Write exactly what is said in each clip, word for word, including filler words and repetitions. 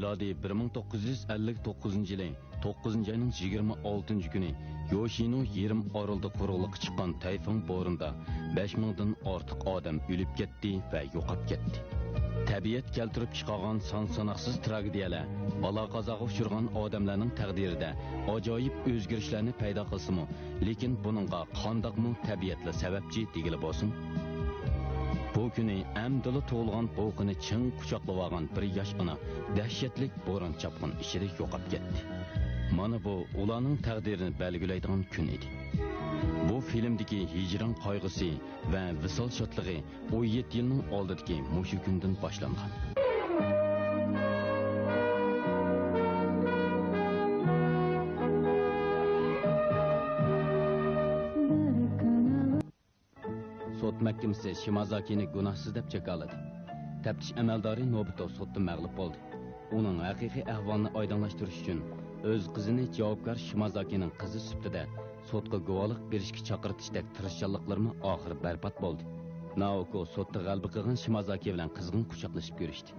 مىلادىي بىر مىڭ توققۇز يۈز ئەللىك توققۇزىنچى يىلى توققۇزىنچى ئاينىڭ يىگىرمە ئالتىنچى كۈنى يوشىنو يېرىم ئارىلىدا قۇرۇقلۇققا چىققان تەيفۇڭ بورىنىدا بەش مىڭدىن ئارتۇق ئادەم ئۆلۈپ كەتتى ۋە يوقاپ كەتتى. تەبىئەت كەلتۈرۈپ چىقارغان سان-ساناقسىز تراگېدىيەلەر، بالا-قازاغا ئۇچرىغان ئادەملەرنىڭ تەقدىرىدە ئاجايىپ ئۆزگىرىشلەرنى پەيدا قىلسىمۇ، لېكىن بۇنىڭغا قانداقمۇ تەبىئەتلا سەۋەبچى دېگىلى بولسۇن؟ بۇ كۈنى ئەمدىلا تۇغۇلغان بوۋىقىنى چىڭ قۇچاقلىۋالغان بىر ياش ئانا دەھشەتلىك بوران-چاپقۇن ئىچىدە يوقاپ كەتتى. مانا بۇ ئۇلارنىڭ تەقدىرىنى بەلگىلەيدىغان كۈن ئىدى. بۇ فىلىمدىكى ھىجران قايغۇسى ۋە ۋىسال شادلىقى ئون يەتتە يىلنىڭ ئالدىدىكى مۇشۇ كۈندىن باشلانغان. سوت مەھكىمىسى شىمازاكىنى گۇناھسىز دەپ جاكارلىدى. تەپتىش ئەمەلدارى نوبۇتو سوتتا مەغلۇپ بولدى. ئۇنىڭ ھەقىقىي ئەھۋالىنى ئايدىڭلاشتۇرۇش ئۈچۈن ئۆز قىزىنى جاۋابكار شىمازاكىنىڭ قىزى سۈپىتىدە سوتقا گۇۋاھلىق بېرىشكە چاقىرتىشتەك تىرىشچانلىقلىرىمۇ ئاخىرى بەربات بولدى. نائوكو سوتتا غەلىبە قىلغان شىمازاكى بىلەن قىزغىن قۇچاقلىشىپ كۆرۈشتى.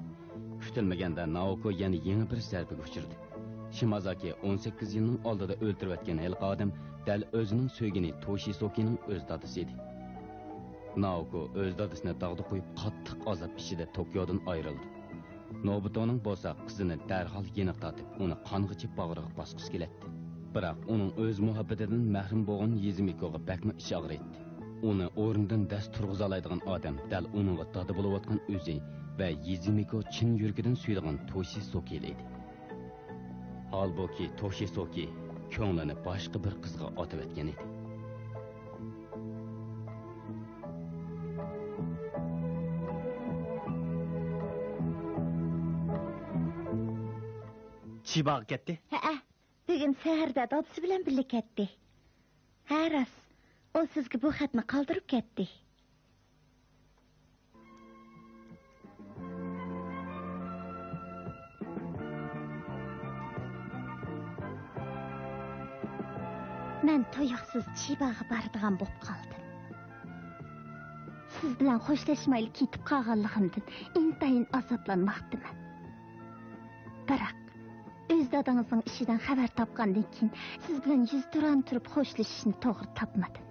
كۈتۈلمىگەندە نائوكو يەنە يېڭى بىر زەربىگە ئۇچرىدى. شىمازاكى ئون سەككىز يىلنىڭ ئالدىدا ئۆلتۈرۈۋەتكەن ھېلىقى ئادەم دەل ئۆزىنىڭ سۆيگىنى توشىسوكىنىڭ ئۆز دادىسى ئىدى. نائوكو ئۆز دادىسىنى داغدا قويۇپ، قاتتىق ئازاب ئىچىدە توكيودىن ئايرىلدى. نوبۇتونىڭ بولسا قىزىنى دەرھال يېنىغا تارتىپ، ئۇنى قانغىچە باغرىغا باسقۇسى كېلەتتى. بىراق ئۇنىڭ ئۆز مۇھەببىتىدىن مەھرۇم بولغان يېزىمىكوغا بەكمۇ ئىچى ئاغرىيتتى. ئۇنى ئورنىدىن دەس تۇرغۇزالايدىغان ئادەم دەل ئۇنىڭغا دادا بولۇۋاتقان ئۆزى ۋە يېزىمىكو چىن يۈرىكىدىن سۆيىدىغان توشىسوكىلا ئىدى. ھالبۇكى، توشىسوكى كۆڭلىنى باشقا بىر قىزغا ئاتىۋەتكەن ئىدى. چىباغا كەتتى؟ ھەئە، بۈگۈن سەھەردە دادىسى بىلەن بىللە كەتتى. ھە، راست. ئۇ سىزگە بۇ خەتنى قالدۇرۇپ كەتتى. مەن تۇيۇقسىز چىباغا بارىدىغان بولۇپ قالدىم. سىز بىلەن خوشلاشمايلا كېتىپ قالغانلىقىمدىن ئىنتايىن ئازابلانماقتىمەن. بىراق، ئۆز دادىڭىزنىڭ ئىشىدىن خەۋەر تاپقاندىن كېيىن، سىز بىلەن يۈزتۇرانە تۇرۇپ خوشلىشىشنى توغرا تاپمىدىم.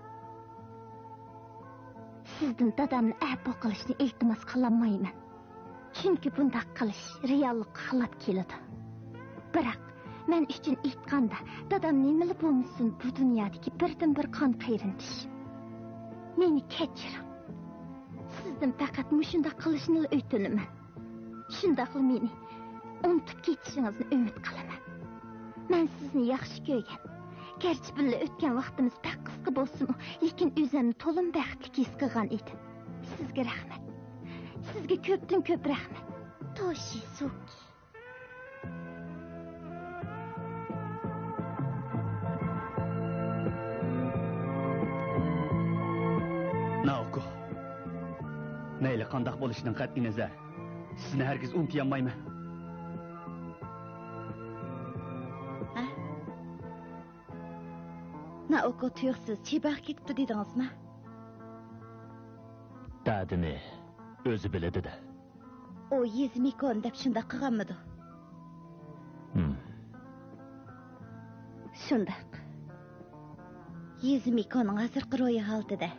سىزدىن دادامنى ئەپۇ قىلىشنى ئىلتىماس قىلالمايمەن. چۈنكى بۇنداق قىلىش رېئاللىققا خىلاپ كېلىدۇ. بىراق، مەن ئۈچۈن ئېيتقاندا، دادام نېمىلا بولمىسۇن، بۇ دۇنيادىكى بىردىنبىر قان قېرىندىشىم. مېنى كەچۈرۈڭ. سىزدىن پەقەت مۇشۇنداق قىلىشنىلا ئۆتۈنىمەن. شۇنداقلا مېنى ئۇنتۇپ كېتىشىڭىزنى ئۈمىد قىلىمەن. مەن سىزنى ياخشى كۆرگەن. گەرچە بىللە ئۆتكەن ۋاقتىمىز بەك قىسقا بولسىمۇ، لېكىن ئۆزۈمنى تولىمۇ بەختلىك ھېس قىلغان ئىدىم. سىزگە رەھمەت. سىزگە كۆپتىن كۆپ رەھمەت. توشىسۇكى. نائوكو. مەيلى قانداق بولۇشىدىن قەتئىينەزەر، سىزنى ھەرگىز ئۇنتۇيالمايمەن. ھە؟ نائوكو تۇيۇقسىز چىباغا كېتىپتۇ دېدىڭىزما؟ دادىنى ئۆزى بىلىدۇ-دە. ئۇ يېزىمىكونى دەپ شۇنداق قىلغانمىدۇ؟ ھىم. شۇنداق. يېزىمىكونىڭ ھازىرقى روھىي ھالىتىدە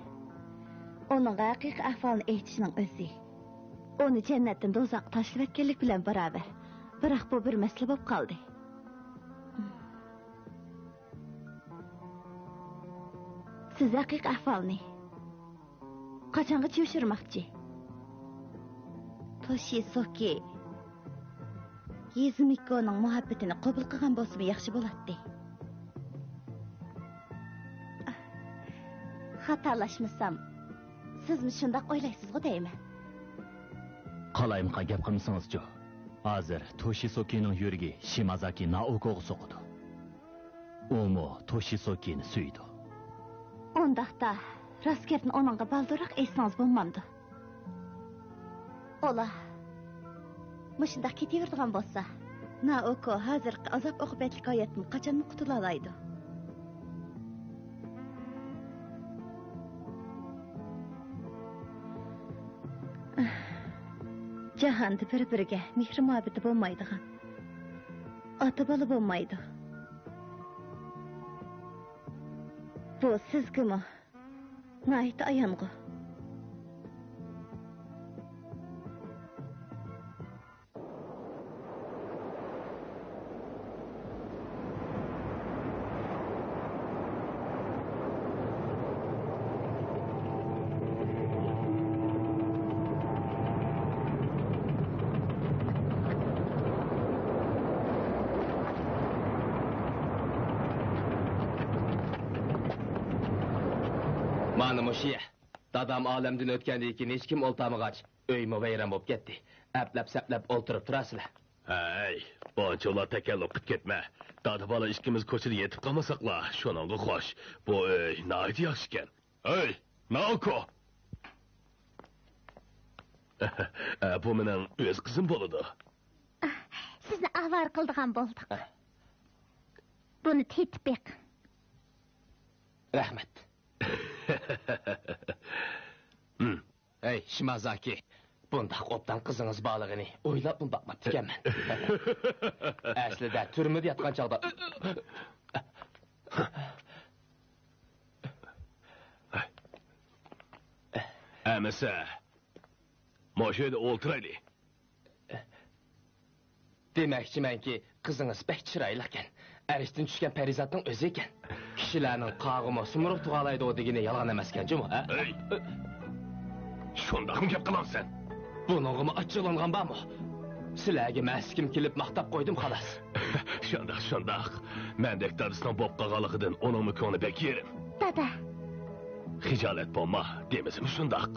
ئۇنىڭغا ھەقىقىي ئەھۋالنى ئېيتىشنىڭ ئۆزى ئۇنى جەننەتتىن دوزاخقا تاشلىۋەتكەنلىك بىلەن باراۋەر. بىراق بۇ بىر مەسىلە بولۇپ قالدى. سىز ھەقىقىي ئەھۋالنى قاچانغىچە يوشۇرماقچى؟ توشىسوكى يېزىمىكونىڭ مۇھەببىتىنى قوبۇل قىلغان بولسىمۇ ياخشى بولاتتى. خاتالاشمىسام، سىزمۇ شۇنداق ئويلايسىزغۇ دەيمەن. قالايمىقان گەپ قىلمىسىڭىزچۇ؟ ھازىر توشىسوكىنىڭ يۈرىكى شىمازاكى نائوكوغا سوقىدۇ. ئۇمۇ توشىسوكىنى سۆيىدۇ. ئۇنداقتا، راست گەپنى ئۇنىڭغا بالدۇرراق ئېيتسىڭىز بولمامدۇ؟ ئۇلار مۇشۇنداق كېتىۋېرىدىغان بولسا، نائوكو ھازىرقى ئازاب-ئوقۇبەتلىك ھاياتتىن قاچانمۇ قۇتۇلالايدۇ؟ جاھاندا بىر-بىرىگە مېھرى-مۇھەببىتى بولمايدىغان، ئاتا بالا بولمايدۇ. بۇ سىزگىمۇ ناھايىتى ئايانغۇ. مانا مۇشۇ يەر. دادام ئالەمدىن ئۆتكەندىن كېيىن ھېچكىم ئولتۇرمىغاچ، ئۆيمۇ ۋەيران بولۇپ كەتتى. ئەپلەپ-سەپلەپ ئولتۇرۇپ تۇراسىلەر. ھەي، بۇنچىۋالا تەكەللۇپ قىپ كەتمە. دادا بالا ئىككىمىز كوچىدا يېتىپ قالمىساقلا، شۇنىڭغا خوش. بۇ ئۆي ناھايىتى ياخشىكەن. ھەي، نائوكو! ئە، بۇ مېنىڭ ئۆز قىزىم بولىدۇ. سىزنى ئاۋارە قىلىدىغان بولدۇق. بۇنى تېتىپ بېقىڭ. رەھمەت. ھىم. ھەي، شىمازاكى، بۇنداق ئوبدان قىزىڭىز بارلىقىنى ئويلاپمۇ باقماپتىكەنمەن. ئەسلىدە تۈرمىدە ياتقان چاغدا. ئەمىسە، مۇشۇ يەردە ئولتۇرايلى. دېمەكچىمەنكى، قىزىڭىز بەك چىرايلىقكەن. ئەرشتىن چۈشكەن پەرىزاتنىڭ ئۆزى ئىكەن. كىشىلەرنىڭ قاغىمۇ سۇمۇرۇق تۇغالايدۇ دېگىنى يالغان ئەمەسكەن جۇمۇ، ھە؟ ھەي! شۇنداقمۇ گەپ قىلامسەن؟ بۇنىڭغىمۇ ئاچچىقلانغان بارمۇ؟ سىلەرگە مەسلىكىم كېلىپ ماختاپ قويدۇم، خالاس. شۇنداق، شۇنداق. مەندەك دادىسىنىڭ بوپ قالغانلىقىدىن ئۇنىڭمۇ كۆڭلى بەك يېرىم. دادا. خىجالەت بولما، دېمىسىمۇ شۇنداق.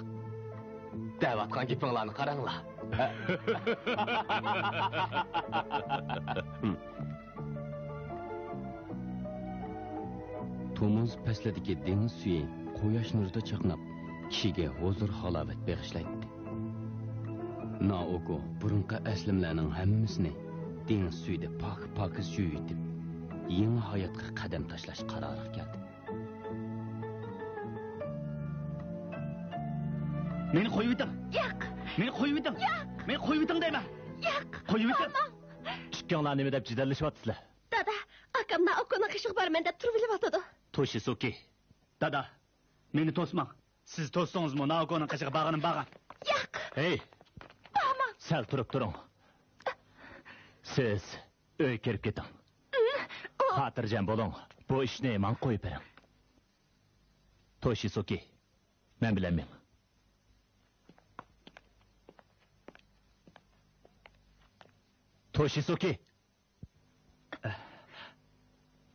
دەۋاتقان گېپىڭلارنى قاراڭلار. تومۇز پەسلىدىكى دېڭىز سۈيى قۇياش نۇرىدا چاقناپ، كىشىگە ھۇزۇر-ھالاۋەت بېغىشلايتتى. نائوكو بۇرۇنقى ئەسلىمىلەرنىڭ ھەممىسىنى دېڭىز سۈيىدە پاك-پاكىز يۇيۇۋېتىپ، يېڭى ھاياتقا قەدەم تاشلاش قارارىغا كەلدى. مېنى قويۇۋېتىڭ! ياق! مېنى قويۇۋېتىڭ! ياق! مېنى قويۇۋېتىڭ دەيمەن! ياق! قويۇۋېتىڭ! ماما! ئىككىڭلار نېمە دەپ جېدەللىشىۋاتىسىلەر؟ دادا، ئاكام نائوكونىڭ قېشىغا بارىمەن دەپ تۇرۇۋېلىۋاتىدۇ. توشىسۇكى. دادا، مېنى توسماڭ. سىز توسسىڭىزمۇ نائوكونىڭ قېشىغا بارغىنىم بارغان. ياق! ھەي! بارماڭ! سەل تۇرۇپ تۇرۇڭ. سىز ئۆيگە كىرىپ كېتىڭ. ئۇ خاتىرجەم بولۇڭ. بۇ ئىشنى ماڭا قويۇپ بېرىڭ. توشىسۇكى، مەن بىلەن مېڭ. توشىسۇكى!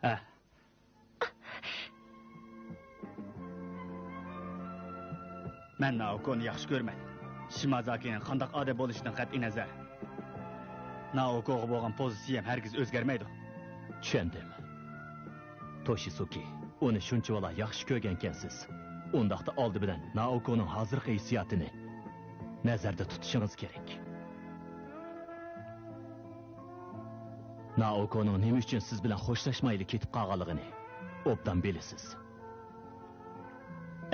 ھە. مەن نائوكونى ياخشى كۆرىمەن. شىمازاكىنىڭ قانداق ئادەم بولۇشىدىن قەتئىينەزەر، نائوكوغا بولغان پوزىتسىيەم ھەرگىز ئۆزگەرمەيدۇ. چۈشەندىم. توشىسۇكى، ئۇنى شۇنچىۋالا ياخشى كۆرگەنكەنسىز. ئۇنداقتا ئالدى بىلەن نائوكونىڭ ھازىرقى ھېسسىياتىنى نەزەردە تۇتۇشىڭىز كېرەك. نائوكونىڭ نېمە ئۈچۈن سىز بىلەن خوشلاشمايلا كېتىپ قالغانلىقىنى ئوبدان بىلىسىز.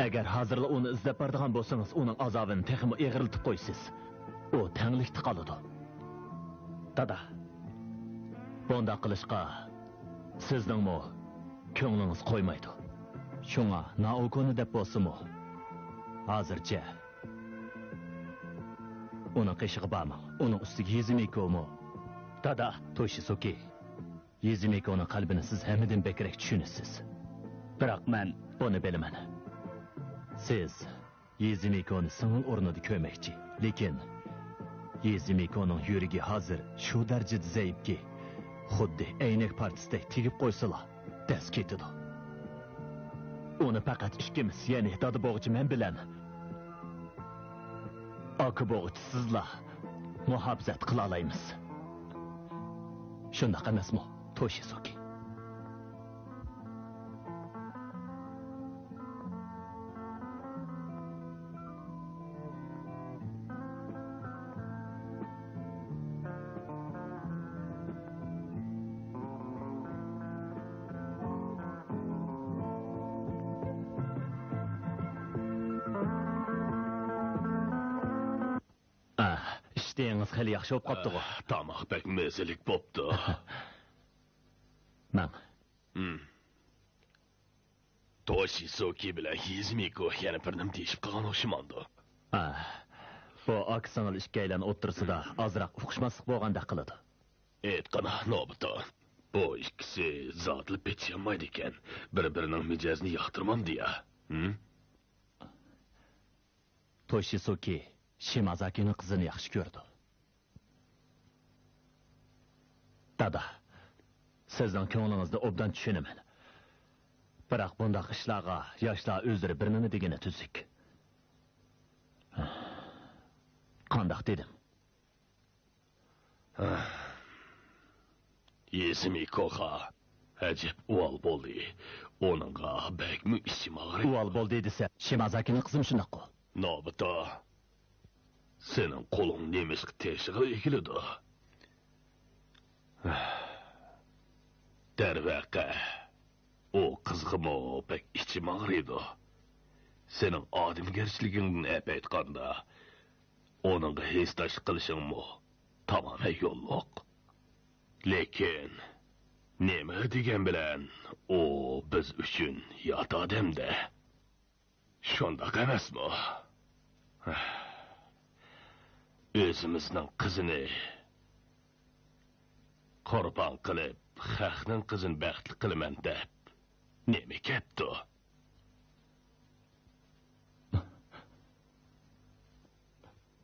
ئەگەر ھازىرلا ئۇنى ئىزدەپ بارىدىغان بولسىڭىز، ئۇنىڭ ئازابىنى تېخىمۇ ئېغىرلىتىپ قويىسىز. ئۇ تەڭلىكتە قالىدۇ. دادا. بۇنداق قىلىشقا سىزنىڭمۇ كۆڭلىڭىز قويمايدۇ. شۇڭا نائوكونى دەپ بولسىمۇ، ھازىرچە ئۇنىڭ قېشىغا بارماڭ. ئۇنىڭ ئۈستىگە يىزىمىكومۇ. دادا. توشىسۇكى. يىزىمىكونىڭ قەلبىنى سىز ھەممىدىن بەكرەك چۈشىنىسىز. بىراق مەن بۇنى بىلىمەن. سىز يىزىمىكونى سىڭىل ئورنىدا كۆرمەكچى. لېكىن يىزىمىكونىڭ يۈرىكى ھازىر شۇ دەرىجىدە زەئىپكى، خۇددى ئەينەك پارچىسىدەك تېگىپ قويسىلا، دەس كېتىدۇ. ئۇنى پەقەت ئىككىمىز، يەنى دادا بوغۇچى مەن بىلەن ئاكا بوغۇچى سىزلا مۇھاپىزەت قىلالايمىز. شۇنداق ئەمەسمۇ، توشىسۇكى؟ ئاھ، ئىشتىيىڭىز خېلى ياخشى بولۇپ قاپتىغۇ. ئاھ، تاماق بەك مەززىلىك بوپتۇ. مەن. ھىم. توشىسۇكى بىلەن يىزمىكو يەنە بىر نېمە دېيىشىپ قالغان ئوخشىمامدۇ؟ ھە، بۇ ئاكا-سىڭىل ئىككىيلەن ئوتتۇرىسىدا ئازراق ئۇقۇشماسلىق بولغاندەك قىلىدۇ. ئېيتقىنا، نوبۇتو، بۇ ئىككىسى زادىلا پېتىشالمايدىكەن، بىر-بىرىنىڭ مىجەزىنى ياقتۇرمامدۇ يا؟ ھىم؟ توشىسۇكى شىمازاكىنىڭ قىزىنى ياخشى كۆرىدۇ. دادا، سىزنىڭ كۆڭلىڭىزنى ئوبدان چۈشىنىمەن. بىراق بۇنداق ئىشلارغا ياشلار ئۆزلىرى بىر نېمە دېگىنى تۈزۈك. قانداق دېدىم؟ يىزمىكوغا ئەجەب ئۇۋال بولدى. ئۇنىڭغا بەكمۇ ئىچىم ئاغرىدى. ئۇۋال بولدى دېسە، شىمازاكىنىڭ قىزىمۇ شۇنداققۇ. نوبۇتو، سېنىڭ قولۇڭ نېمىشقا تېشىغا ئېگىلىدۇ؟ دەرۋەقە، ئۇ قىزغىمۇ بەك ئىچىم ئاغرىيدۇ. سېنىڭ ئادەمگەرچىلىكىڭدىن ئەپ ئېيتقاندا، ئۇنىڭغا ھېسداشلىق قىلىشىڭمۇ تامامەن يوللۇق. لېكىن نېمە دېگەن بىلەن ئۇ بىز ئۈچۈن يات ئادەم-دە. شۇنداق ئەمەسمۇ؟ ئۆزىمىزنىڭ قىزىنى قۇربان قىلىپ، خەقنىڭ قىزىنى بەختلىك قىلىمەن دەپ نېمە كەپتۇ؟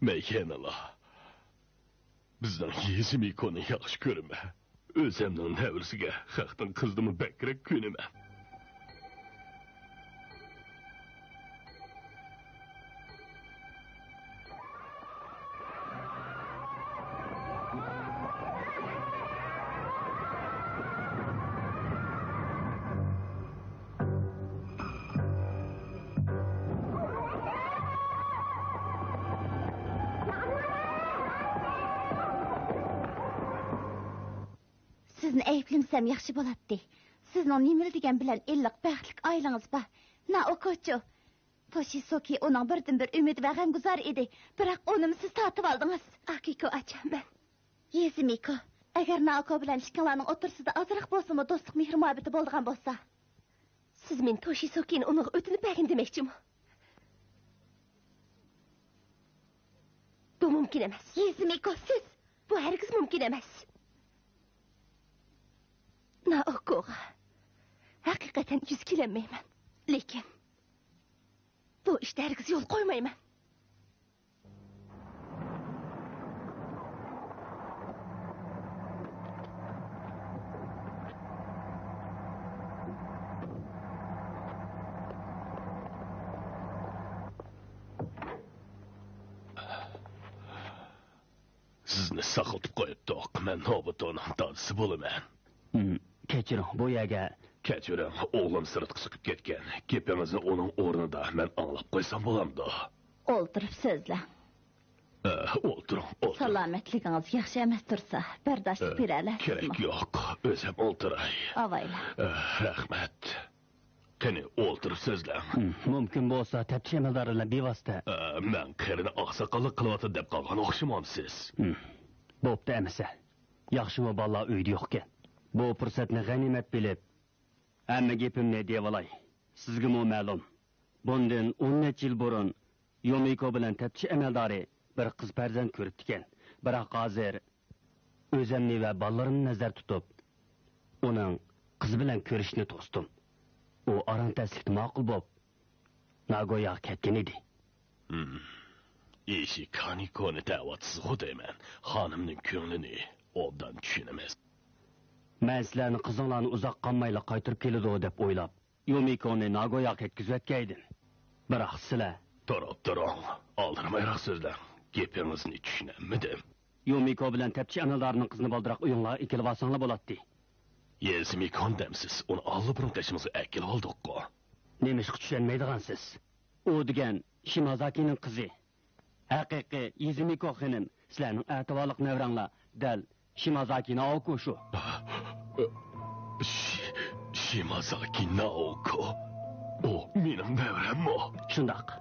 مەن يەنىلا بىزنىڭ يىزىمىكونى ياخشى كۆرىمەن. ئۆزەمنىڭ نەۋرىسىگە خەقنىڭ قىزىنىمۇ بەكرەك كۆنىمەن. سىزنى ئەيىبلىمىسەم ياخشى بولاتتى. سىزنىڭ نېمىلا دېگەن بىلەن ئىللىق، بەختلىك ئائىلىڭىز بار. نائوكوچۇ، توشىسوكى ئۇنىڭ بىردىنبىر ئۈمىدى ۋە غەمگۈزارى ئىدى. بىراق ئۇنىمۇ سىز تارتىۋالدىڭىز. ئاكىكو ئاچا، مەن. يېزىمىكو، ئەگەر نائوكو بىلەن ئىككىڭلارنىڭ ئوتتۇرىسىدا ئازراق بولسىمۇ دوستلۇق مېھىر-مۇھەببىتى بولىدىغان بولسا، سىز مېنى توشىسوكىنى ئۇنىڭغا ئۆتۈنۈپ بەرگىن دېمەكچىمۇ؟ بۇ مۇمكىن ئەمەس. يېزىمىكو، سىز! بۇ ھەرگىز مۇمكىن ئەمەس. نائوكوغا ھەقىقەتەن يۈز كېلەلمەيمەن. لېكىن بۇ ئىشتا ھەرگىز يول قويمايمەن. سىزنى ساقلىتىپ قويۇپتۇق. مەن نوبۇتونىڭ دادىسى بولىمەن. ھىم، كەچۈرۈڭ، بۇ يەرگە. كەچۈرۈڭ، ئوغلۇم سىرتقا چىقىپ كەتكەن. گېپىڭىزنى ئۇنىڭ ئورنىدا مەن ئاڭلاپ قويسام بولامدۇ؟ ئولتۇرۇپ سۆزلەڭ. ئە، ئولتۇرۇڭ، ئولتۇرۇڭ. سالامەتلىكىڭىز ياخشى ئەمەس تۇرسا، بەرداشلىق ئە، بېرەلەيسىزمۇ؟ كېرەك يوق، ئۆزۈم ئولتۇراي. ئاۋايلا. ئە، رەھمەت. قېنى، ئولتۇرۇپ سۆزلەڭ. ھىم، مۇمكىن بولسا، تەپتىش ئەمەلدارى بىلەن بىۋاسىتە. ئە، مەن قېرىنى ئاقساقاللىق قىلىۋاتىدۇ دەپ قالغان ئوخشىمامسىز؟ ھىم، بوپتۇ ئەمىسە. ياخشىمۇ بالىلار ئۆيدە يوقكەن. بۇ پۇرسەتنى غەنىيمەت بىلىپ، ھەممە گېپىمنى دېيىۋالاي. سىزگىمۇ مەلۇم، بۇندىن ئون نەچچە يىل بۇرۇن يومىكو بىلەن تەپتىش ئەمەلدارى بىر قىز پەرزەنت كۆرۈپتىكەن. بىراق ھازىر ئۆزەمنى ۋە بالىلىرىمنى نەزەردە تۇتۇپ، ئۇنىڭ قىزى بىلەن كۆرۈشۈشنى توستۇم. ئۇ ئاران تەسلىكتە ماقۇل بوپ، ناگوياغا كەتكەن ئىدى. ھىم. ئىشىكانىكونى دەۋاتىسىزغۇ دەيمەن. خانىمنىڭ كۆڭلىنى ئوبدان چۈشىنىمىز. مەن سىلەرنى قىزىڭلارنى ئۇزاق قالمايلا قايتۇرۇپ كېلىدۇ دەپ ئويلاپ، يومىكونى ناگوياغا كەتكۈزۈۋەتكەن ئىدىم. بىراق سىلەر. تۇرۇپ تۇرۇڭ. ئالدىرىمايراق سۆزلەڭ. گېپىڭىزنى چۈشىنەلمىدىم. يومىكو بىلەن تەپتىش ئەمەلدارىنىڭ قىزىنى بالدۇراق ئۆيۈڭلارغا ئېكىلىۋالساڭلار بولاتتى. يېزىمىكون دەمسىز؟ ئۇنى ئاللىبۇرۇن قېشىمىزغا ئەكېلىۋالدۇققۇ. نېمىشقا چۈشەنمەيدىغانسىز؟ ئۇ دېگەن شىمازاكىنىڭ قىزى. ھەقىقىي يېزىمىكو خېنىم سىلەرنىڭ ئەتىۋارلىق نەۋرەڭلار دەل شىمازاكى نائوكو شۇ. شى-، شىمازاكى نائوكو؟ ئۇ مېنىڭ نەۋرەممۇ؟ شۇنداق.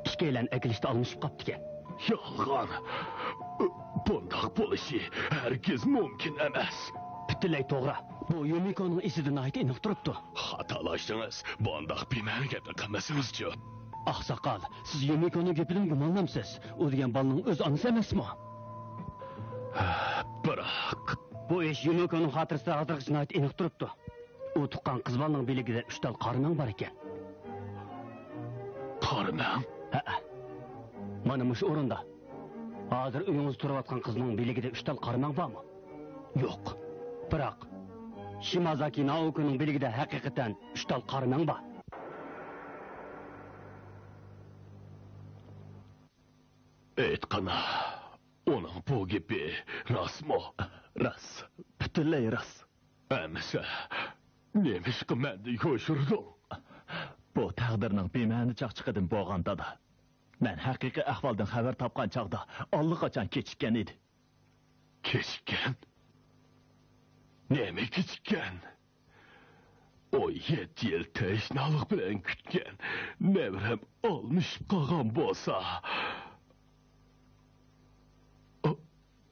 ئىككىيلەن ئەكېلىشتە ئالمىشىپ قاپتىكەن. يالغان. بۇنداق بولۇشى ھەرگىز مۇمكىن ئەمەس. پۈتۈنلەي توغرا. بۇ يۇمىكونىڭ ئىسىدا ناھايىتى ئېنىق تۇرۇپتۇ. خاتالاشتىڭىز. بۇنداق بىمەنە گەپنى قىلمىسىڭىزچۇ؟ ئاقساقال، سىز يۇمىكونىڭ گېپىدىن گۇمانلامسىز؟ ئۇ دېگەن بالىنىڭ ئۆز ئانىسى ئەمەسمۇ؟ بىراق. بۇ ئىش يۇمىكونىڭ خاتىرىسىدە ھازىرغىچە ناھايىتى ئېنىق تۇرۇپتۇ. ئۇ تۇغقان قىز بالىنىڭ بىلىكىدە ئۈچ تال قارا مەڭ بار ئىكەن. قارا مەڭ؟ ھەئە. مانا مۇشۇ ئورۇندا. ھازىر ئۆيىڭىزدە تۇرۇۋاتقان قىزنىڭ بىلىكىدە ئۈچ تال قارا مەڭ بارمۇ؟ يوق. بىراق، شىمازاكى نائوكۇنىڭ بىلىكىدە ھەقىقەتەن ئۈچ تال قارا مەڭ بار. ئېيتقىنا، ئۇنىڭ بۇ گېپى راستمۇ؟ راست، پۈتۈنلەي راست. ئەمىسە، نېمىشقا مەندىن يوشۇردۇڭ؟ بۇ تەقدىرنىڭ بىمەنە چاقچىقىدىن بولغان، دادا. مەن ھەقىقىي ئەھۋالدىن خەۋەر تاپقان چاغدا ئاللىقاچان كېچىككەن ئىدى. كېچىككەن؟ نېمە كېچىككەن؟ ئون يەتتە يىل تەشنالىق بىلەن كۈتكەن نەۋرەم ئالمىشىپ قالغان بولسا، ئا-،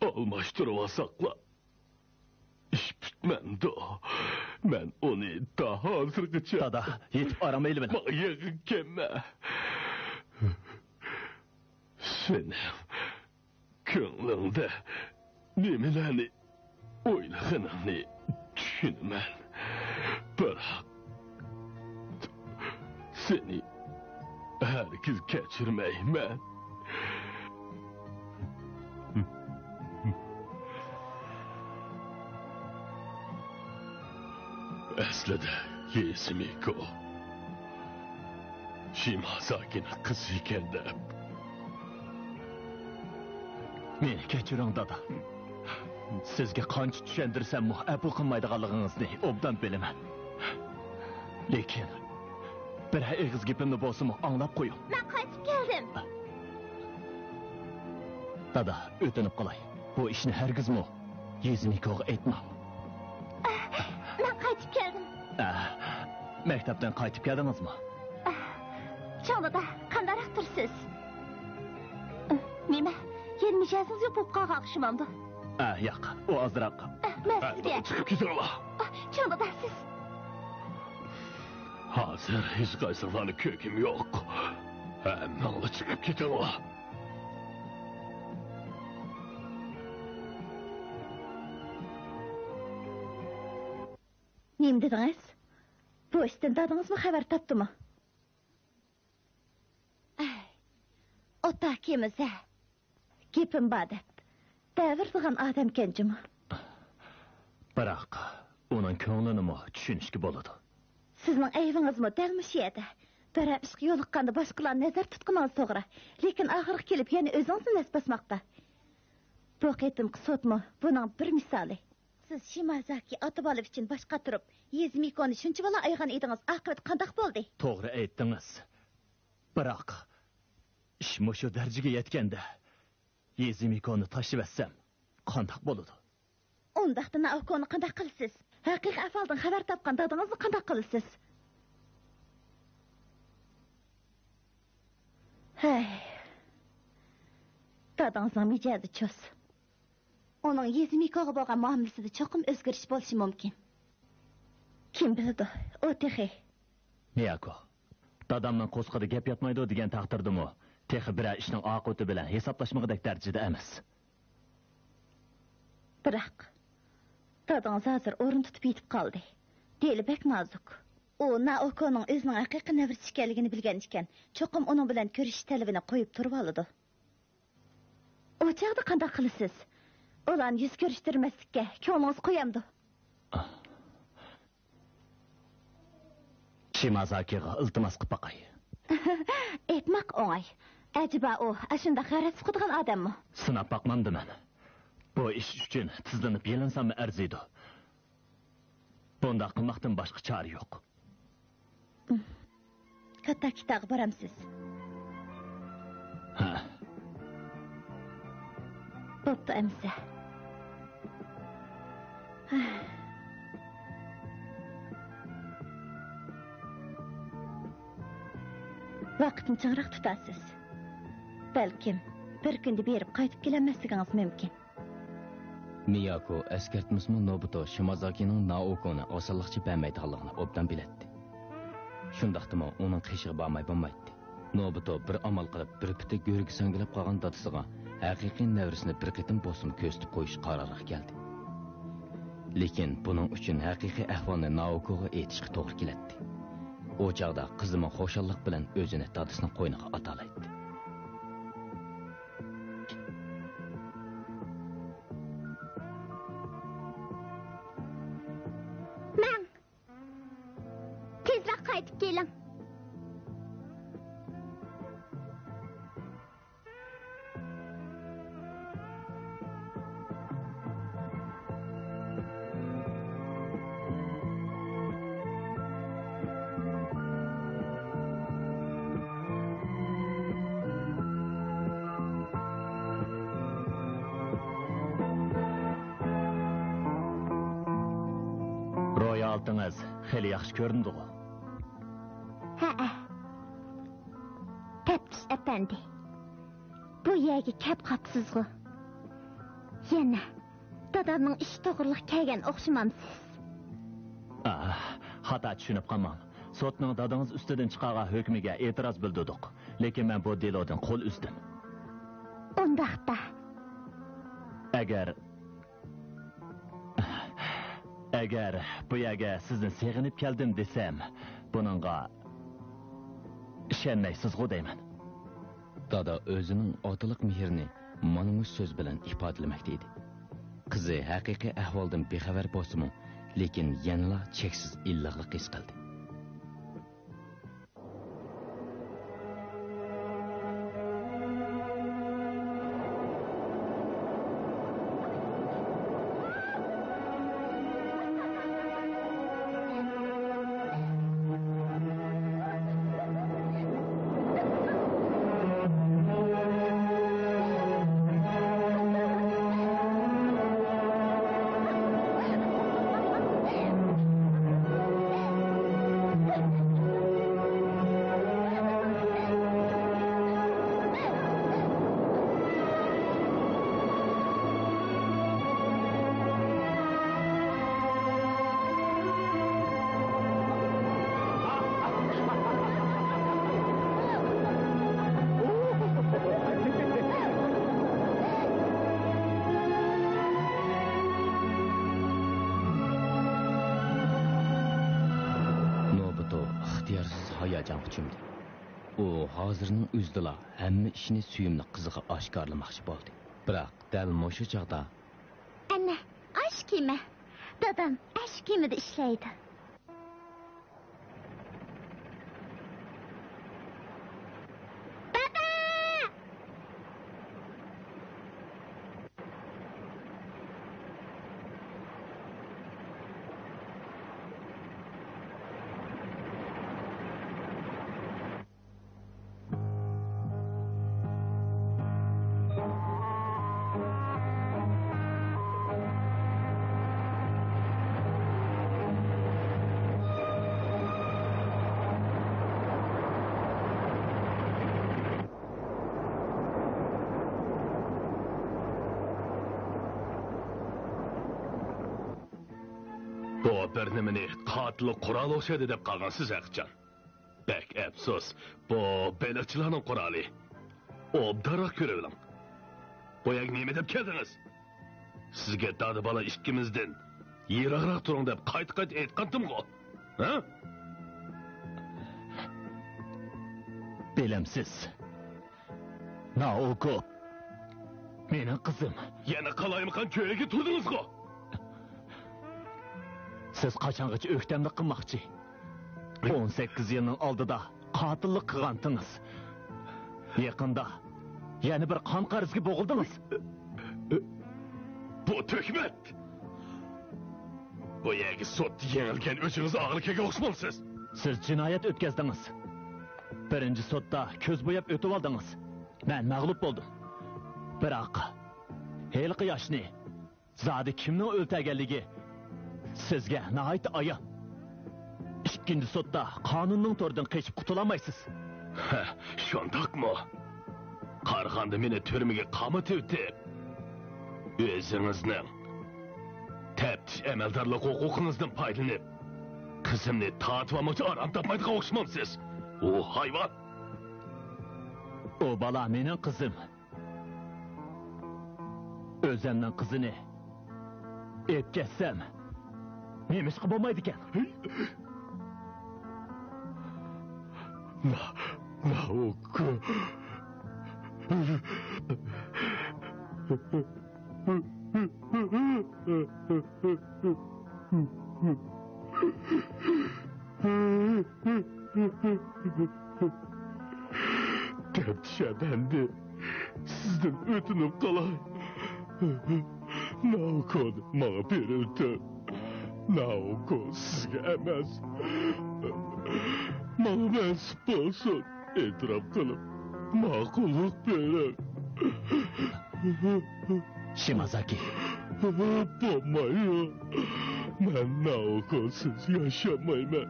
ئالماشتۇرۇۋالساقلا ئىش پۈتمەمدۇ؟ مەن ئۇنى تا ھازىرغىچە دادا، يېتىپ ئارام ئېلىۋېلىڭ. ماڭا يېقىن كەلمە. سېنىڭ كۆڭلۈڭدە نېمىلەرنى ئويلىغىنىڭنى چۈشىنىمەن. بىراق، سېنى ھەرگىز كەچۈرمەيمەن. ئەسلىدە يېزىمىكو شىمازاكىنىڭ قىزى ئىكەن دەپ. مېنى كەچۈرۈڭ، دادا. سىزگە قانچە چۈشەندۈرسەممۇ ئەپۇ قىلمايدىغانلىقىڭىزنى ئوبدان بىلىمەن. لېكىن، بىرەر ئېغىز گېپىمنى بولسىمۇ ئاڭلاپ قويۇڭ. مەن قايتىپ كەلدىم. دادا، ئۆتۈنۈپ قالاي. بۇ ئىشنى ھەرگىزمۇ يېزىمىكوغا ئېيتماڭ. مەن قايتىپ كەلدىم. ئە، مەكتەپتىن قايتىپ كەلدىڭىزمۇ؟ چوڭ دادا، قانداقراق تۇرىسىز؟ نېمە، يەنە مىجەزىڭىز يوق بولۇپ قالغان ئوخشىمامدۇ؟ ئە، ياق، ئۇ ئازراق. مەن سىزگە. چىقىپ كېتىڭلار. چوڭ دادا، سىز. ھازىر ھېچقايسىڭلارنى كۆرگۈم يوق. ھەممىڭلار چىقىپ كېتىڭلار. نېمە دېدىڭىز؟ بۇ ئىشتىن دادىڭىزمۇ خەۋەر تاپتىمۇ؟ ئەي، ئوتاكىمىز-ھە. گېپىم بار دەپ دەۋېرىدىغان ئادەمكەن جۇمۇ. بىراق، ئۇنىڭ كۆڭلىنىمۇ چۈشىنىشكە بولىدۇ. سىزنىڭ ئەيىبىڭىزمۇ دەل مۇشۇ يەردە. بىرەر ئىشقا يولۇققاندا باشقىلارنى نەزەردە تۇتقىنىڭىز توغرا. لېكىن ئاخىرغا كېلىپ يەنە ئۆزىڭىزنى نەس باسماقتا. بۇ قېتىمقى سوتمۇ بۇنىڭ بىر مىسالى. سىز شىمازاكى ئاتا بالا ئۈچۈن باش قاتۇرۇپ، يېزىمىكونى شۇنچىۋالا ئايىغان ئىدىڭىز، ئاقىۋىتى قانداق بولدى؟ توغرا ئېيتتىڭىز. بىراق، ئىش مۇشۇ دەرىجىگە يەتكەندە، يېزىمىكونى تاشلىۋەتسەم، قانداق بولىدۇ؟ ئۇنداقتا نائوكونى قانداق قىلىسىز؟ ھەقىقىي ئەھۋالدىن خەۋەر تاپقان دادىڭىزنى قانداق قىلىسىز؟ ھەي، دادىڭىزنىڭ مىجەزى چۇس. ئۇنىڭ يېزىمىكوغا بولغان مۇئامىلىسىدە چوقۇم ئۆزگىرىش بولۇشى مۇمكىن. كىم بىلىدۇ، ئۇ تېخى. مىياكو، دادامنىڭ قورسىقىدا گەپ ياتمايدۇ دېگەن تەقدىردىمۇ، تېخى بىرەر ئىشنىڭ ئاقىۋىتى بىلەن ھېسابلاشمىغۇدەك دەرىجىدە ئەمەس. بىراق، دادىڭىز ھازىر ئورۇن تۇتۇپ يېتىپ قالدى. دېلى بەك نازۇك. ئۇ نائوكونىڭ ئۆزىنىڭ ھەقىقىي نەۋرىسى ئىكەنلىكىنى بىلگەن ئىكەن، چوقۇم ئۇنىڭ بىلەن كۆرۈشۈش تەلىپىنى قويۇپ تۇرۇۋالىدۇ. ئۇ چاغدا قانداق قىلىسىز؟ ئۇلارنى يۈز كۆرۈشتۈرمەسلىككە كۆڭلىڭىز قويامدۇ؟ شىمازاكىغا ئىلتىماس قىلىپ باقاي. ئېيتماق ئوڭاي. ئەجەبا ئۇ ئاشۇنداق غەرەز سوقىدىغان ئادەممۇ؟ سىناپ باقمامدىمەن. بۇ ئىش ئۈچۈن تىزلىنىپ يېلىنساممۇ ئەرزىيدۇ. بۇنداق قىلماقتىن باشقا چارە يوق. كاتاكىتاغا بارامسىز؟ ھە. بوپتۇ ئەمىسە. ۋاقىتنى چىڭراق تۇتارسىز. بەلكىم، بىر كۈندە بېرىپ قايتىپ كېلەلمەسلىكىڭىز مۇمكىن. مىياكو ئەسكەرتمىسىمۇ، نوبۇتو شىمازاكىنىڭ نائوكونى ئاسانلىقچە بەرمەيدىغانلىقىنى ئوبدان بىلەتتى. شۇنداقتىمۇ ئۇنىڭ قېشىغا بارماي بولمايتتى. نوبۇتو بىر ئامال قىلىپ، بىر پېتى گۆرگە ساڭگىلاپ قالغان دادىسىغا ھەقىقىي نەۋرىسىنى بىر قېتىم بولسىمۇ كۆرسىتىپ قويۇش قارارىغا كەلدى. لېكىن بۇنىڭ ئۈچۈن ھەقىقىي ئەھۋالنى نائوكوغا ئېيتىشقا توغرا كېلەتتى. ئۇ چاغدا قىزىمۇ خۇشاللىق بىلەن ئۆزىنى دادىسىنىڭ قوينىغا ئاتالايتتى. ماڭ! تېزرەك قايتىپ كېلىڭ. رويالتىڭىز خېلى ياخشى كۆرۈنىدىغۇ؟ ھەئە. تەپتىش ئەپەندى، بۇ يەرگە كەپ قاپسىزغۇ؟ يەنە دادامنىڭ ئىشى توغرىلىق كەلگەن ئوخشىمامسىز؟ ئاھ، خاتا چۈشىنىپ قالماڭ. سوتنىڭ دادىڭىز ئۈستىدىن چىقارغان ھۆكمىگە ئېتىراز بىلدۈردۇق. لېكىن مەن بۇ دېلودىن قول ئۈزدۈم. ئۇنداقتا. ئەگەر، ئەگەر بۇ يەرگە سىزنى سېغىنىپ كەلدىم دېسەم، بۇنىڭغا ئىشەنمەيسىزغۇ دەيمەن. دادا ئۆزىنىڭ ئاتىلىق مېھرىنى مانا مۇشۇ سۆز بىلەن ئىپادىلىمەكتە ئىدى. قىزى ھەقىقىي ئەھۋالدىن بىخەۋەر بولسىمۇ، لېكىن يەنىلا چەكسىز ئىللىقلىق ھېس قىلدى. نوبۇتو ئىختىيارسىز ھاياجانغا چۆمدى. ئۇ ھازىرنىڭ ئۆزىدىلا ھەممە ئىشنى سۆيۈملۈك قىزىغا ئاشكارىلىماقچى بولدى. بىراق دەل مۇشۇ چاغدا، ئەنە، ئاشۇ كېمە. دادام ئاشۇ كېمىدە ئىشلەيدۇ. دادا! بۇ بىر نېمىنى قاتىللىق قورالى ئوخشايدۇ دەپ قالغانسىز ھەقىچان. بەك ئەپسۇس، بۇ بېلىقچىلارنىڭ قورالى. ئوبدانراق كۆرۈۋېلىڭ. بۇ يەرگە نېمە دەپ كەلدىڭىز؟ سىزگە دادا بالا ئىككىمىزدىن يىراقراق تۇرۇڭ دەپ قايتا-قايتا ئېيتقانتىمغۇ؟ ھە؟ بىلەمسىز، نائوكو مېنىڭ قىزىم. يەنە قالايمىقان كۆيۈكى تۇردىڭىزغۇ؟ سىز قاچانغىچە ئۆكتەملىك قىلماقچى؟ ئون سەككىز يىلنىڭ ئالدىدا قاتىللىق قىلغانتىڭىز. يېقىندا يەنە بىر قان قەرزگە بوغۇلدىڭىز. بۇ تۆھمەت! بۇ يەرگە سوتتا يېڭىلگەن ئۆزىڭىز ئاغرىكىگە ئوخشىمامسىز؟ سىز جىنايەت ئۆتكەزدىڭىز. بىرىنچى سوتتا كۆز بوياپ ئۆتۈۋالدىڭىز. مەن مەغلۇپ بولدۇم. بىراق، ھېلىقى ياشنى زادى كىمنىڭ ئۆلتۈرگەنلىكى سىزگە ناھايىتى ئايان. ئىككىنچى سوتتا قانۇننىڭ تورىدىن قېچىپ قۇتۇلالمايسىز. ھە، شۇنداقمۇ؟ قارىغاندا مېنى تۈرمىگە قامىتىۋېتىپ، ئۆزىڭىزنىڭ تەپتىش ئەمەلدارلىق ھوقۇقىڭىزدىن پايدىلىنىپ، قىزىمنى تارتىۋالماقچى ئارام تاپمايدىغان ئوخشىمامسىز؟ ئۇ ھايۋان! ئۇ بالا مېنىڭ قىزىم. ئۆزۈمنىڭ قىزىنى ئېلىپ كەتسەم، نېمىشقا بولمايدىكەن؟ نا، ناۋكو. تەپتىش ئەپەندى، سىزدىن ئۆتۈنۈپ قالاي. ناۋكونى ماڭا بېرىۋېتىڭ. ناۋكو سىزگە ئەمەس، ماڭا مەنسۇپ بولسۇن. ئېتىراپ قىلىپ، ماقۇللۇق بېرىڭ. شىمازاكى. بولمايدۇ. مەن ناۋكوسىز ياشىيالمايمەن.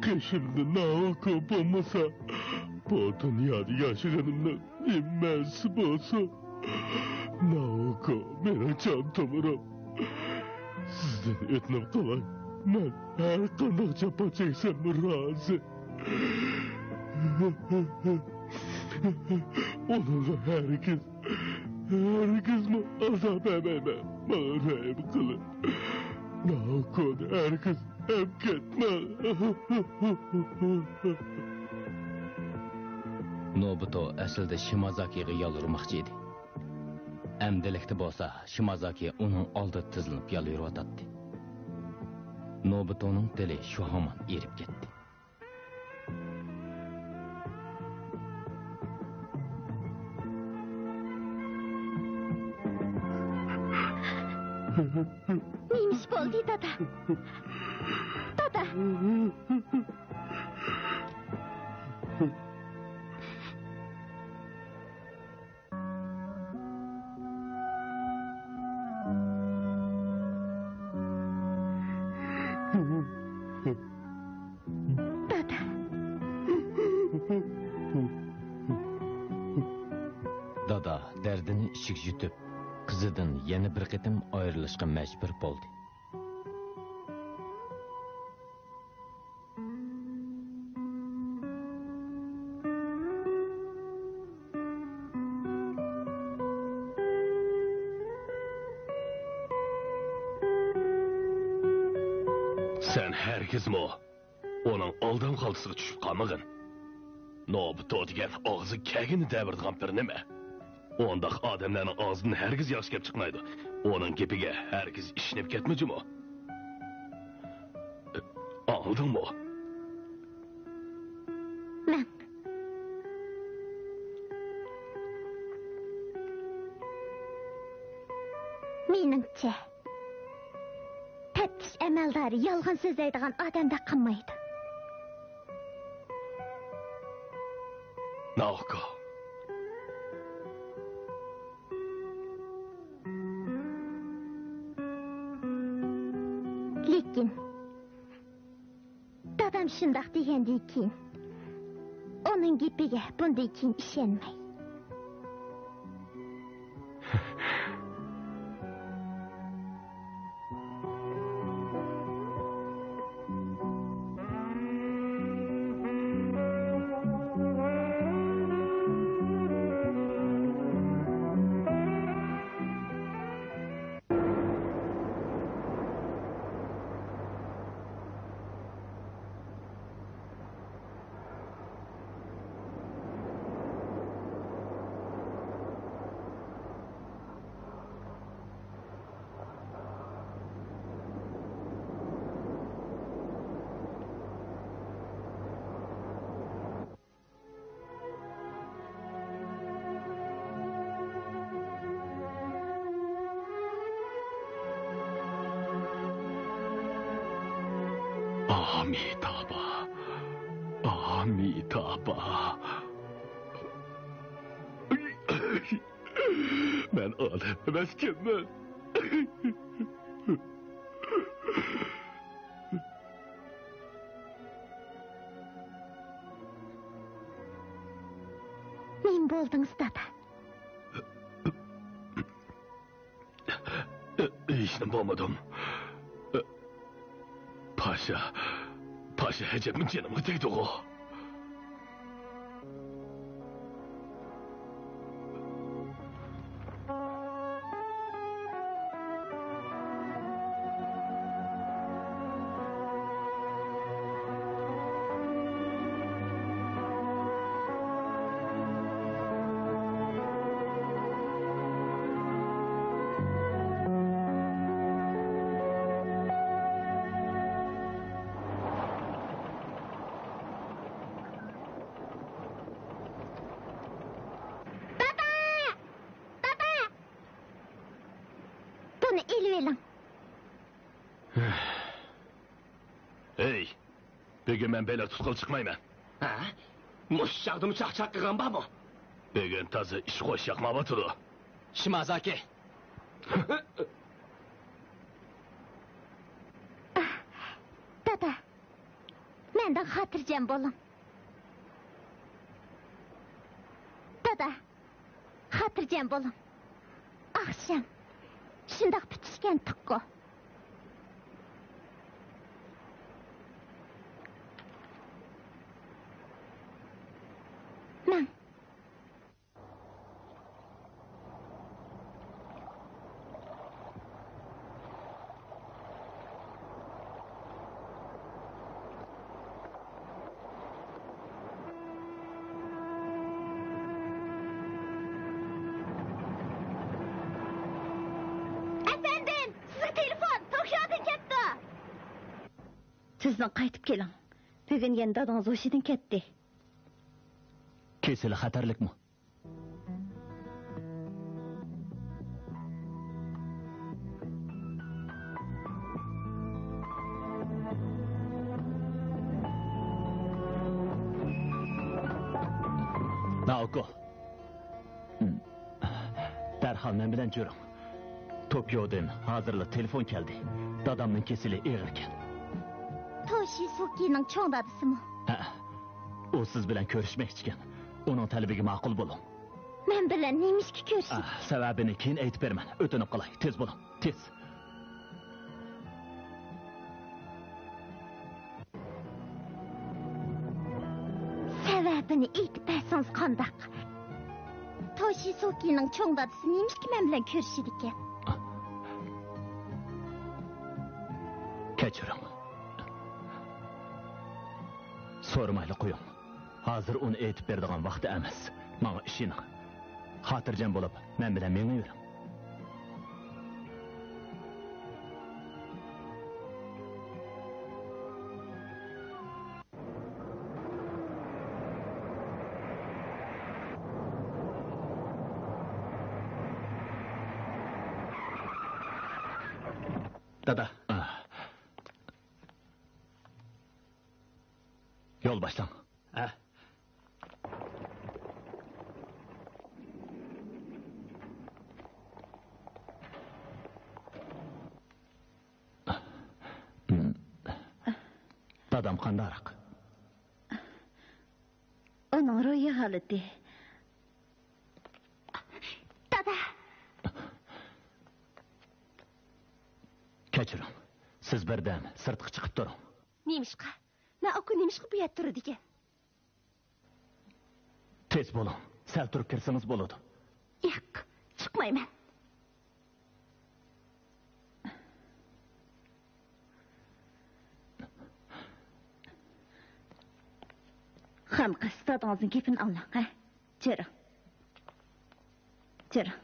قېشىمدا ناۋكو بولمىسا، بۇ دۇنيادا ياشىغىنىمنىڭ نېمە مەنىسى بولسۇن؟ ناۋكو مېنىڭ جان تومۇرۇم. سىزدىن ئۆتۈنۈپ قالاي. مەن ھەر قانداق جاپا چەكسەممۇ رازى. ئۇنىڭغا ھەرگىز، ھەرگىزمۇ ئازار بەرمەيمەن. ماڭا رەھىم قىلىڭ. ناۋكونى ھەرگىز ئەپ كەتمەڭ. نوبۇتو ئەسلىدە شىمازاكىغا يالۋۇرماقچى ئىدى. ئەمدىلىكتە بولسا شىمازاكى ئۇنىڭ ئالدىدا تىزلىنىپ يالۋۇرۇۋاتاتتى. نوبۇتونىڭ دىلى شۇ ھامان ئېرىپ كەتتى. نېمە ئىش بولدى، دادا؟ دادا! دادا. دادا دەردىنى ئىچىگە يۇتۇپ، قىزىدىن يەنە بىر قېتىم ئايرىلىشقا مەجبۇر بولدى. سەن ھەرگىزمۇ ئۇنىڭ ئالدام خالتىسىغا چۈشۈپ قالمىغىن. نوبۇتو دېگەن ئاغزى كەلگىنىنى دەۋېرىدىغان بىر نېمە. ئۇنداق ئادەملەرنىڭ ئاغزىدىن ھەرگىز ياخشى گەپ چىقمايدۇ. ئۇنىڭ گېپىگە ھەرگىز ئىشىنىپ كەتمە جۇمۇ. ئاڭلىدىڭمۇ؟ مەن. مېنىڭچە، تەپتىش ئەمەلدارى يالغان سۆزلەيدىغان ئادەمدەك قىلمايدۇ. ناۋكو. لېكىن دادام شۇنداق دېگەندىن كېيىن، ئۇنىڭ گېپىگە بۇندىن كېيىن ئىشەنمەي. ئامىتابا، ئامىتابا. مەن ئادەم ئەمەسكەنمەن. نېمە بولدىڭىز، دادا؟ ھېچنېمە بولمىدىم. پاشا، پاشا ئەجەبمۇ جېنىمغا تەگدىغۇ. دادا! دادا! بۇنى ئېلىۋېلىڭ. ھەي، بۈگۈن مەن بېلىق تۇتقىلى چىقمايمەن. ھە؟ مۇشۇ چاغدىمۇ چاقچاق قىلغان بارمۇ؟ بۈگۈن تازا ئىش خوش ياقمايۋاتىدۇ. شىمازاكى. دادا، مەندىن خاتىرجەم بولۇڭ. دادا، خاتىرجەم بولۇڭ. ئاخشام شۇنداق پۈتۈشكەنتۇققۇ. مەن ئەپەندىم، سىزگە تېلېفون توكيودىن كەپتۇ. تېزدىن قايتىپ كېلىڭ. بۈگۈن يەنە دادىڭىز ھوشىدىن كەتتى. كېسىلى خەتەرلىكمۇ؟ نائوكو. دەرھال مەن بىلەن جۈرۈڭ. توكيودىن ھازىرلا تېلېفون كەلدى. دادامنىڭ كېسىلى ئېغىركەن. توشىسۇكىنىڭ چوڭ دادىسىمۇ؟ ھە. ئۇ سىز بىلەن كۆرۈشمەكچىكەن. ئۇنىڭ تەلىپىگە ماقۇل بولۇڭ. مەن بىلەن نېمىشقا كۆرۈشىدۇ؟ ئاھ، سەۋەبىنى كېيىن ئېيتىپ بېرىمەن. ئۆتۈنۈپ قالاي، تېز بولۇڭ، تېز. سەۋەبىنى ئېيتىپ بەرسىڭىز قانداق؟ توشىسۇكىنىڭ چوڭ دادىسى نېمىشقا مەن بىلەن كۆرۈشىدىكەن؟ كەچۈرۈڭ. سورىمايلا قويۇڭ. ھازىر ئۇنى ئېيتىپ بېرىدىغان ۋاقتى ئەمەس. ماڭا ئىشىنىڭ. خاتىرجەم بولۇپ، مەن بىلەن مېڭىۋېرىڭ. دادا. يول باشلاڭ. ھە. دادام قانداقراق؟ ئۇنىڭ روھىي ھالىتى. دادا! كەچۈرۈڭ. سىز بىردەم سىرتقا چىقىپ تۇرۇڭ. نېمىشقا؟ نائوكو نېمىشقا بۇ يەردە تۇرىدىكەن؟ تېز بولۇڭ، سەل تۇرۇپ كىرسىڭىز بولىدۇ. ياق، چىقمايمەن. خانقىز، دادىڭىزنىڭ گېپىنى ئاڭلاڭ، ھە؟ جۈرۈڭ. جۈرۈڭ.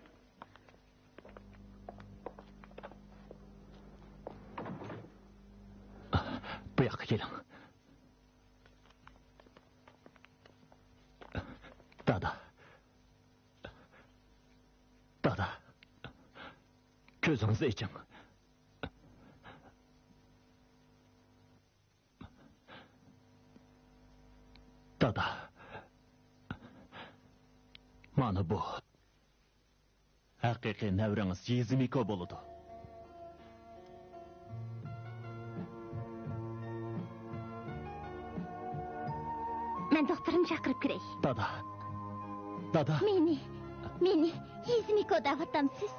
بۇ ياققا كېلىڭ. دادا. دادا. كۆزىڭىزنى ئېچىڭ. دادا. مانا بۇ. ھەقىقىي نەۋرىڭىز يىزىمىكو بولىدۇ. مەن دوختۇرنى چاقىرىپ كىرەي. دادا. دادا. مېنى، مېنى يىزىمىكو دەۋاتامسىز؟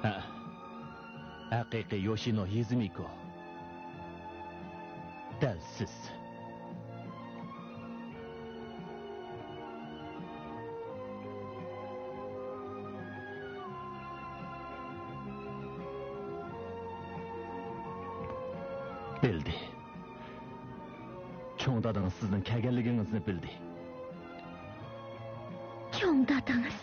ھە. ھەقىقىي يوشىنو يىزىمىكو. دەل سىز. بىلدى. چوڭ دادىڭىز سىزنىڭ كەلگەنلىكىڭىزنى بىلدى. چوڭ دادىڭىز.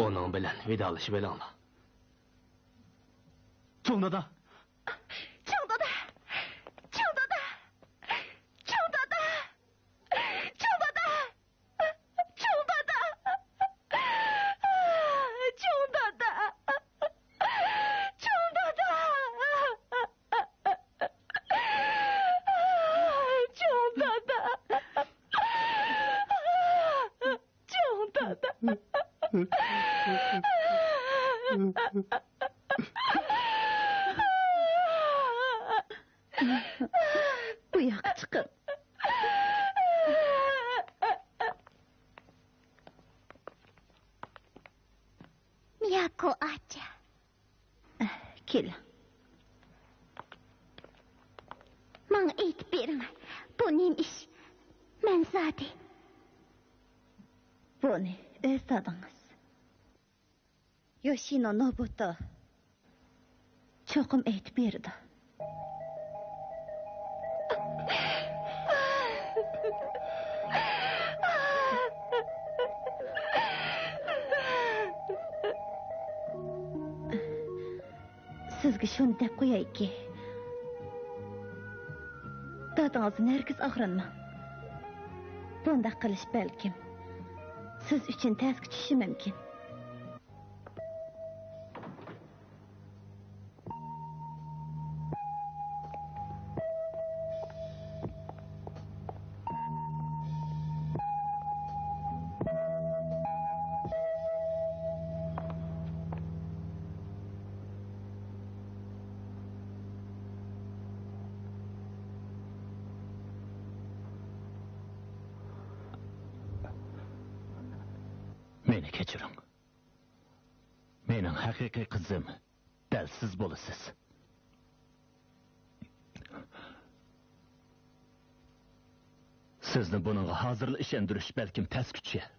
ئۇنىڭ بىلەن ۋىدالىشىۋېلىڭلار. چوڭ دادا! چوڭ دادا! چوڭ دادا! چوڭ دادا! چوڭ دادا! چوڭ دادا! چوڭ دادا! چوڭ دادا! چوڭ دادا! چوڭ دادا! بۇ ياققا چىقىڭ. مىياكو ئاچا. كېلىڭ. ماڭا ئېيتىپ بېرىڭ، بۇ نېمە ئىش؟ مەن زادى. بۇنى ئۆز دادىڭىز يوشىنو نوبۇتو چوقۇم ئېيتىپ بېرىدۇ. سىزگە شۇنى دەپ قويايكى، دادىڭىزدىن ھەرگىز ئاغرىنماڭ. بۇنداق قىلىش بەلكىم سىز ئۈچۈن تەسكە چۈشۈشى مۇمكىن. مېنى كەچۈرۈڭ. مېنىڭ ھەقىقىي قىزىم دەل سىز بولىسىز. سىزنى بۇنىڭغا ھازىرلا ئىشەندۈرۈش بەلكىم تەسكە چۈشەر.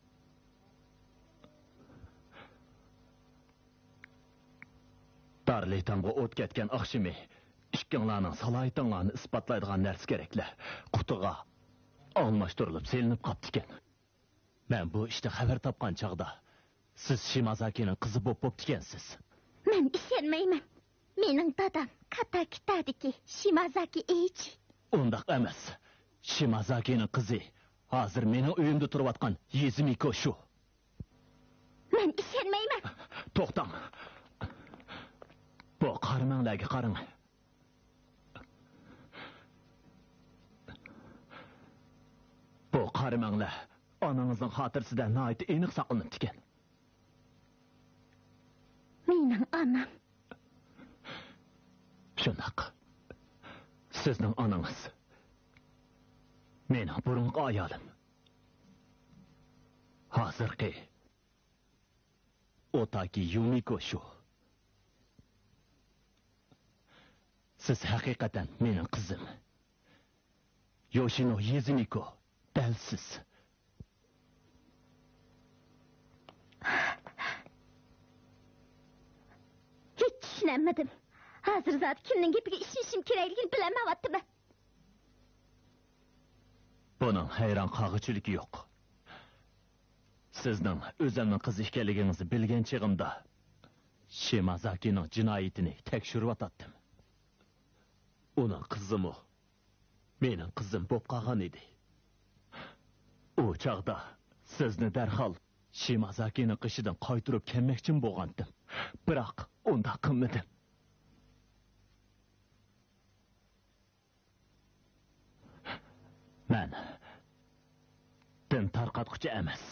دارلىتامغا ئوت كەتكەن ئاخشىمى ئىككىڭلارنىڭ سالاھىيىتىڭلارنى ئىسپاتلايدىغان نەرسە كېرەكلەر قۇتىغا ئالماشتۇرۇلۇپ سېلىنىپ قاپتىكەن. مەن بۇ ئىشتا خەۋەر تاپقان چاغدا، سىز شىمازاكىنىڭ قىزى بوپ بوپتىكەنسىز. مەن ئىشەنمەيمەن. مېنىڭ دادام كاتاكىتادىكى شىمازاكى ئېيچى. ئۇنداق ئەمەس. شىمازاكىنىڭ قىزى ھازىر مېنىڭ ئۆيۈمدە تۇرۇۋاتقان يىزىمىكو شۇ. مەن ئىشەنمەيمەن. توختاڭ. بۇ قارىمەڭلەرگە قاراڭ. بۇ قارىمەڭلەر ئانىڭىزنىڭ خاتىرىسىدە ناھايىتى ئېنىق ساقلىنىپتىكەن. مېنىڭ ئانام. شۇنداق. سىزنىڭ ئانىڭىز. مېنىڭ بۇرۇنقى ئايالىم. ھازىرقى ئوتاكى يۇمىكو شۇ. سىز ھەقىقەتەن مېنىڭ قىزىم. يوشىنو يىزىمىكو، دەل سىز. ھېچ چۈشىنەلمىدىم. ھازىر زادى كىمنىڭ گېپىگە ئىشىنىشىم كېرەكلىكىنى بىلەلمەيۋاتىمەن. بۇنىڭ ھەيران قالغۇچىلىكى يوق. سىزنىڭ ئۆزۈمنىڭ قىزى ئىكەنلىكىڭىزنى بىلگەن چېغىمدا، شىمازاكىنىڭ جىنايىتىنى تەكشۈرۈۋاتاتتىم. ئۇنىڭ قىزىمۇ مېنىڭ قىزىم بوپ قالغان ئىدى. ئۇ چاغدا سىزنى دەرھال شىمازاكىنىڭ قېشىدىن قايتۇرۇپ كەلمەكچىمۇ بولغانتىم. بىراق ئۇنداق قىلمىدىم. مەن دىن تارقاتقۇچى ئەمەس،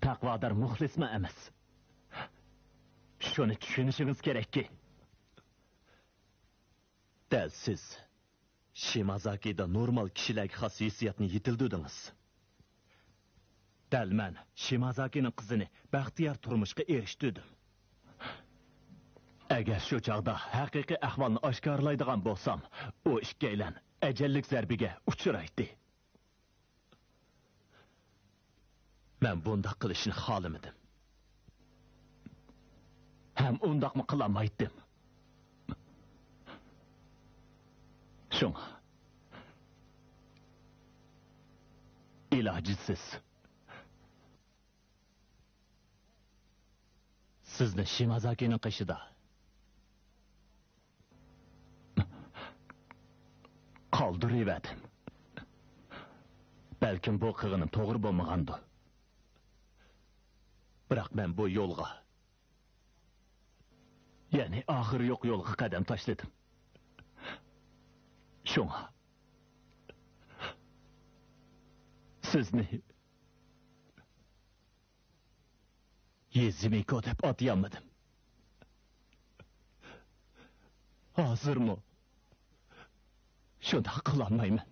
تەقۋادار مۇخلىسمۇ ئەمەس. شۇنى چۈشىنىشىڭىز كېرەككى، دەل سىز شىمازاكىدا نورمال كىشىلەرگە خاس ھېسسىياتنى يېتىلدۈردىڭىز. دەل مەن شىمازاكىنىڭ قىزىنى بەختىيار تۇرمۇشقا ئېرىشتۈردۈم. ئەگەر شۇ چاغدا ھەقىقىي ئەھۋالنى ئاشكارىلايدىغان بولسام، ئۇ ئىككىيلەن ئەجەللىك زەربىگە ئۇچرايتتى. مەن بۇنداق قىلىشنى خالىمىدىم. ھەم ئۇنداقمۇ قىلالمايتتىم. شۇڭا، ئىلاجىسىز، سىزنى شىمازاكىنىڭ قېشىدا قالدۇرۇۋەردىم. بەلكىم بۇ قىلغىنىم توغرا بولمىغاندۇ. بىراق مەن بۇ يولغا، يەنى ئاخىرى يوق يولغا قەدەم تاشلىدىم. شۇڭا سىزنى يېزىمىكو دەپ ئاتىيالمىدىم. ھازىرمۇ شۇنداق قىلالمايمەن.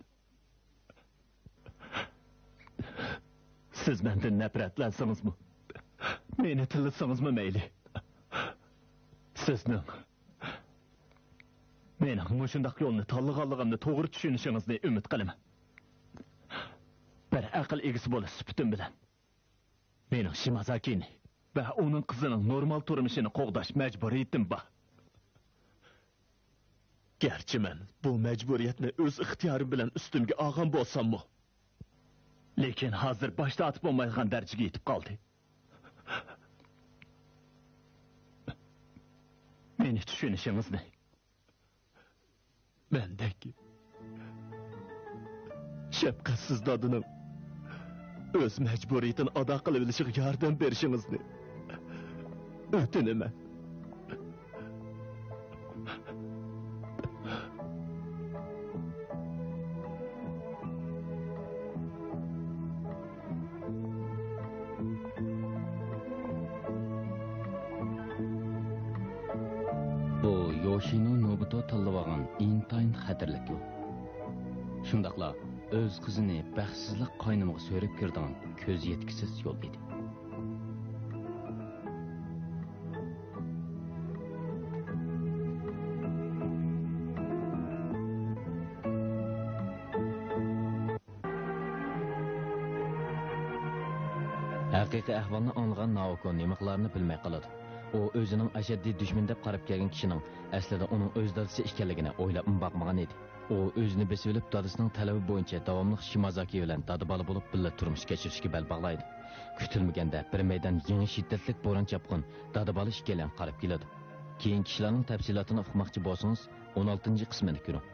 سىز مەندىن نەپرەتلەنسىڭىزمۇ، مېنى تىللىسىڭىزمۇ مەيلى. سىزنىڭ مېنىڭ مۇشۇنداق يولنى تاللىغانلىقىمنى توغرا چۈشىنىشىڭىزنى ئۈمىد قىلىمەن. بىر ئەقىل ئىگىسى بولۇش سۈپىتىم بىلەن، مېنىڭ شىمازاكىنى ۋە ئۇنىڭ قىزىنىڭ نورمال تۇرمۇشىنى قوغداش مەجبۇرىيىتىم بار. گەرچە مەن بۇ مەجبۇرىيەتنى ئۆز ئىختىيارىم بىلەن ئۈستۈمگە ئالغان بولساممۇ، لېكىن ھازىر باش تارتىپ بولمايدىغان دەرىجىگە يېتىپ قالدى. مېنى چۈشىنىشىڭىزنى، مەندەك شەپقەتسىز دادىنىڭ ئۆز مەجبۇرىيىتىنى ئادا قىلىۋېلىشىغا ياردەم بېرىشىڭىزنى ئۆتۈنىمەن. بۇ يوشىنو نوبۇتو تاللىۋالغان ئىنتايىن خەتەرلىك يول. شۇنداقلا ئۆز قىزىنى بەختسىزلىك قاينىمىغا سۆرەپ كىرىدىغان كۆز يەتكۈسىز يول ئىدى. ھەقىقىي ئەھۋالنى ئاڭلىغان نائوكو نېمە قىلارىنى بىلمەي قالىدۇ. ئۇ ئۆزىنىڭ ئەشەددىي دۈشمىنى دەپ قاراپ كەلگەن كىشىنىڭ ئەسلىدە ئۇنىڭ ئۆز دادىسى ئىكەنلىكىنى ئويلاپمۇ باقمىغان ئىدى. ئۇ ئۆزىنى بېسىۋېلىپ، دادىسىنىڭ تەلىپى بويىچە داۋاملىق شىمازاكى بىلەن دادا-بالا بولۇپ بىللە تۇرمۇش كەچۈرۈشكە بەل باغلايدۇ. كۈتۈلمىگەندە بىر مەيدان يېڭى شىددەتلىك بوران-چاپقۇن دادا-بالا ئىككىيلەنگە قاراپ كېلىدۇ. كېيىنكى ئىشلارنىڭ تەپسىلاتىنى ئۇقماقچى بولسىڭىز، ئون ئالتىنچى قىسمىنى كۆرۈڭ.